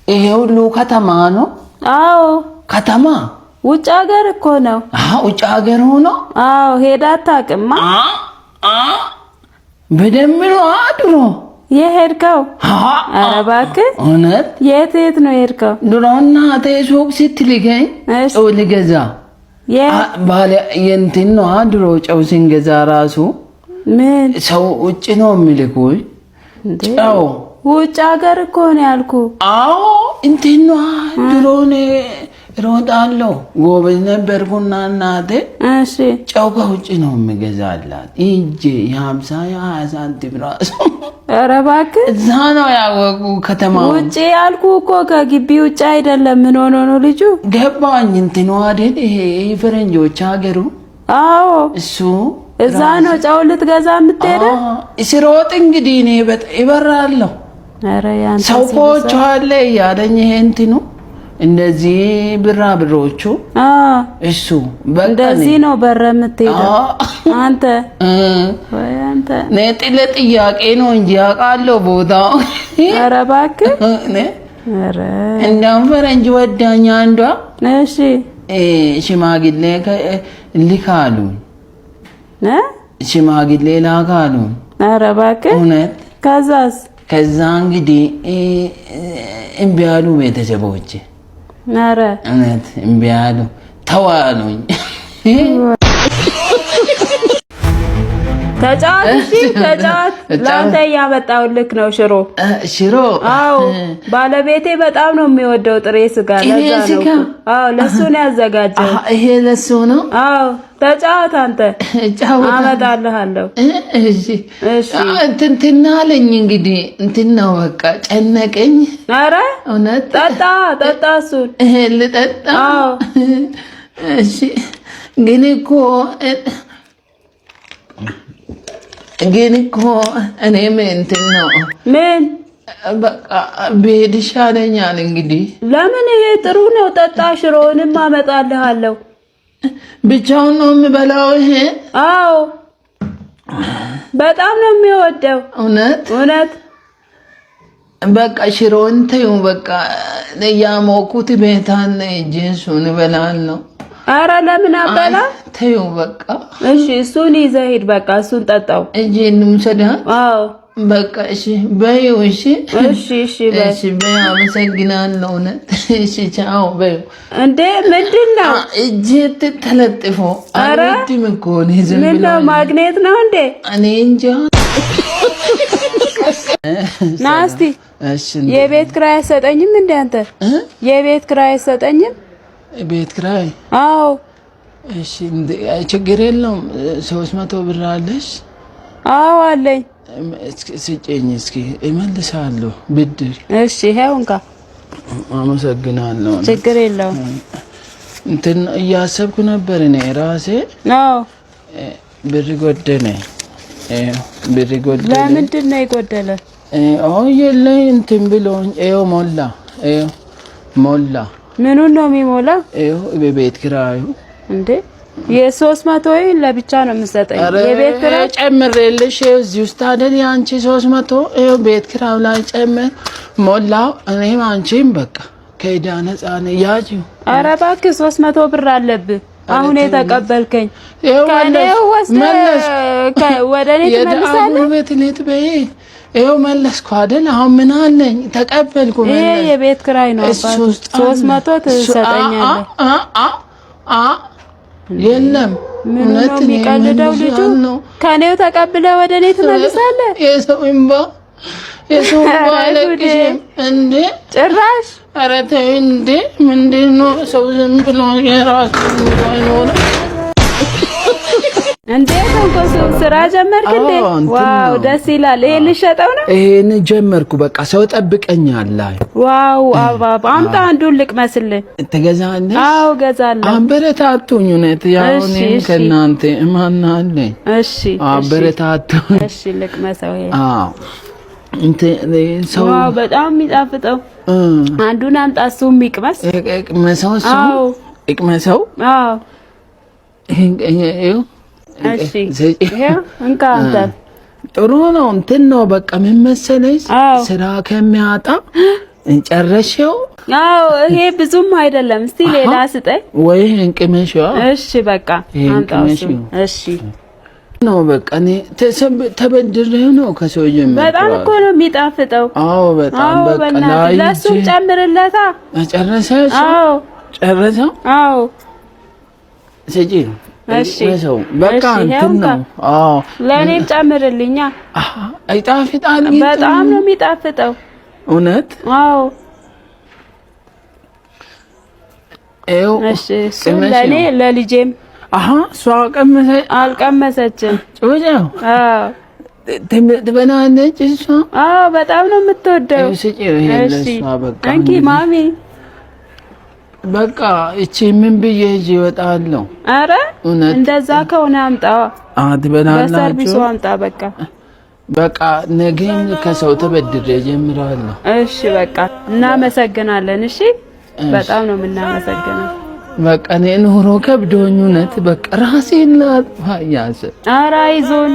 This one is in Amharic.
ይሄ ሁሉ ከተማ ነው? አዎ። ከተማ? ውጭ ሀገር እኮ ነው። ውጭ ሀገር ሆኖ? አዎ። ሄዳ አታውቅማ? በደንብ ነው ድሮ የሄድከው? ኧረ እባክህ። እውነት። የት የት ነው የሄድከው? ድሮ እናቴ ሱቅ ስትልከኝ ጨው ልገዛ፣ ባለ የእንትን ነዋ። ድሮ ጨው ስንገዛ ራሱ ምን ሰው ውጭ ነው የሚልኩኝ ጨው። ውጭ ሀገር እኮ ነው ያልኩህ። አዎ፣ እንትን ነዋ። ድሮ እኔ እሮጣለሁ፣ ጎበዝ ነበርኩና እናቴ ጨው ከውጭ ነው የሚገዛላት። ሂጄ የ50 የ20 ሳንቲም ራሱ። ኧረ እባክህ። እዛ ነው ያወቁ ከተማ። ውጭ ያልኩህ እኮ ከግቢ ውጭ አይደለም። ምን ሆኖ ነው ልጁ? ገባኝ። እንትኑ አይደል ይሄ ፈረንጆች ሀገሩ? አዎ። እሱ። እዛ ነው ጨው ልትገዛ የምትሄደው? ስሮጥ እንግዲህ እኔ እበራለሁ። ኧረ ያንተ ሰው ኮች አለ እያለኝ ይሄ እንትኑ እንደዚህ ብራ ብሮቹ እሱ። እንደዚህ ነው በረ የምትሄደው አንተ? ወይ አንተ። ነጥ ለጥያቄ ነው እንጂ አውቃለሁ ቦታው። ኧረ እባክህ። ኧረ እንደውም ፈረንጅ ወዳኝ አንዷ። እሺ። ሽማግሌ ልካሉ፣ ሽማግሌ ላካሉ። ኧረ እባክህ። እውነት። ከዛስ? ከዛ እንግዲህ እምቢ አሉ ቤተሰቦች። ኧረ። እውነት እምቢ አሉ፣ ተዋሉኝ። ተጫወት፣ እሺ ተጫወት። ለአንተ እያመጣሁልህ ነው ሽሮ። ሽሮ? አዎ፣ ባለቤቴ በጣም ነው የሚወደው ጥሬ ስጋ። ጥሬ ስጋ? አዎ፣ ለሱ ነው ያዘጋጀው። ይሄ ለሱ ነው? አዎ፣ ተጫወት አንተ፣ አመጣልሃለሁ። እሺ። እሺ። እንትን አለኝ እንግዲህ፣ እንትን ነው በቃ ጨነቀኝ። ኧረ። እውነት። ጠጣ ጠጣ እሱን። ልጠጣ? አዎ። እሺ፣ ግን እኮ እኔም እንትን ነው። ምን? በቃ ብሄድ ይሻለኛል እንግዲህ። ለምን? ይሄ ጥሩ ነው። ጠጣ፣ ሽሮውንም አመጣልሃለሁ። ብቻውን ነው የምበላው ይሄ? አዎ፣ በጣም ነው የሚወደው። እውነት? እውነት። በቃ ሽሮውን ተይው፣ በቃ እያሞኩት ቤታን እጄ እሱን እበላለሁ። አረ ለምን አበላ? ተይው በቃ። እሺ፣ እሱን ይዘህ ሂድ። በቃ እሱን ጠጣው። እጄ እንውሰዳ? አዎ። በቃ እሺ በይው። እሺ። እሺ እሺ በይ። እሺ በይ። አመሰግናለሁ። እውነት። እሺ ቻው በይው። እንዴ፣ ምንድን ነው? እጄ ተለጥፎ አልወድም እኮ እኔ ዝም ምን ብሎ ነው፣ ማግኔት ነው እንዴ? እኔ እንጃ። ና እስቲ። እሺ። የቤት ኪራይ አይሰጠኝም እንዴ አንተ? የቤት ኪራይ አይሰጠኝም? ቤት ኪራይ? አዎ። እሺ፣ ችግር የለውም። 300 ብር አለሽ? አዎ፣ አለኝ። ስጭኝ እስኪ፣ እመልሳለሁ ብድር። እሺ፣ ይሄው እንካ። አመሰግናለሁ። ችግር የለውም። እንትን እያሰብኩ ነበር እኔ ራሴ። አዎ። ብር ጎደለ፣ ብር ጎደለ። ለምንድን ነው የጎደለ? አዎ፣ የለኝ እንትን ብሎ ይኸው ሞላ፣ ይኸው ሞላ። ምኑን ነው የሚሞላው? ይኸው የቤት ኪራዩ። እንዴ፣ የ300 ለብቻ ነው የምሰጠኝ። የቤት ኪራይ? ጨምሬልሽ እዚህ ውስጥ አይደል የአንቺ 300፣ ይኸው ቤት ኪራዩ ላይ ጨምር ሞላው። እኔም አንቺም በቃ ከዕዳ ነፃ ነን። ያዢው። ኧረ እባክህ፣ 300 ብር አለብህ። አሁን የተቀበልከኝ ከእኔ ወስደህ ወደ እኔ ትመልሳለህ? ጉልበት ሌት በይ። ይኸው መለስኩ አይደል? አሁን ምን አለኝ? ተቀበልኩ። ይሄ የቤት ኪራይ ነው። 300 ትሰጠኛለህ። የለም። ምን ነው የሚቀልደው ልጁ? ከኔው ተቀብለህ ወደ እኔ ትመልሳለህ? የሰው እንባ፣ የሰው እንባ አለቅሽም እንዴ? ጭራሽ። ኧረ ተይ እንዴ! ምንድን ነው ሰው ዝም ብሎ የራሱ ኑሮ አይኖርም? እንዴ ተንኮሱ፣ ስራ ጀመርክ እንዴ? Wow፣ ደስ ይላል። ይሄን ልሸጠው ነው? ይሄን ጀመርኩ። በቃ ሰው ጠብቀኛል። Wow፣ አባባ አምጣ፣ አንዱን ልቅመስልህ። ትገዛለሽ? አዎ፣ እገዛለሁ። አበረታቱኝ። እውነት ያው እኔም ከእናንተ ማን አለኝ? እሺ። አበረታቱኝ። እሺ፣ ልቅመሰው። ይሄ አዎ፣ እንትን ሰው Wow፣ በጣም የሚጣፍጠው። አንዱን አምጣ፣ እሱ የሚቅመስ። ይቅመሰው እሱ። አዎ። ይቅመሰው። አዎ። ይኸው። እሺ፣ ይሄው እንካ አንተ። ጥሩ ነው። እንትን ነው በቃ፣ ምን መሰለሽ፣ ስራ ከሚያጣ ጨረሽው? አዎ፣ ይሄ ብዙም አይደለም። እስቲ ሌላ ስጠኝ። ወይ እንቅመሽው። እሺ በቃ አምጣው። እሺ ነው በቃ እኔ ተበድሬ ነው ከሰው ጀምሮ። በጣም እኮ ነው የሚጣፍጠው። አዎ በጣም በቃ ለእሱም ጨምርለታ። ጨረሰ? አዎ ጨረሰው። አዎ ስጪ። እሺ በቃ እንትን ነው። አዎ ለእኔም ጨምርልኛ። ይጣፍጣል። በጣም ነው የሚጣፍጠው። እውነት? አዎ። እሺ እሱ ለእኔ ለልጄም። አሀ እሷ ቀመሰ አልቀመሰችም? ጩጫው። አዎ ትበላለች እሷ። አዎ በጣም ነው የምትወደው። ስጪው ይሄን ለእሷ በቃ። እንኪ ማሚ። በቃ እቺ ምን ብዬ ይዤ እወጣለሁ? ኧረ እንደዛ ከሆነ አምጣዋ። ትበላላችሁ። በሰርቪሱ አምጣ በቃ። በቃ ነገም ከሰው ተበድሬ እጀምራለሁ። እሺ በቃ እናመሰግናለን። እሺ በጣም ነው የምናመሰግነው። በቃ እኔ ኑሮ ከብዶኝ እውነት በቃ ራሴን ላጥፋ እያሰብኩ። ኧረ አይዞን።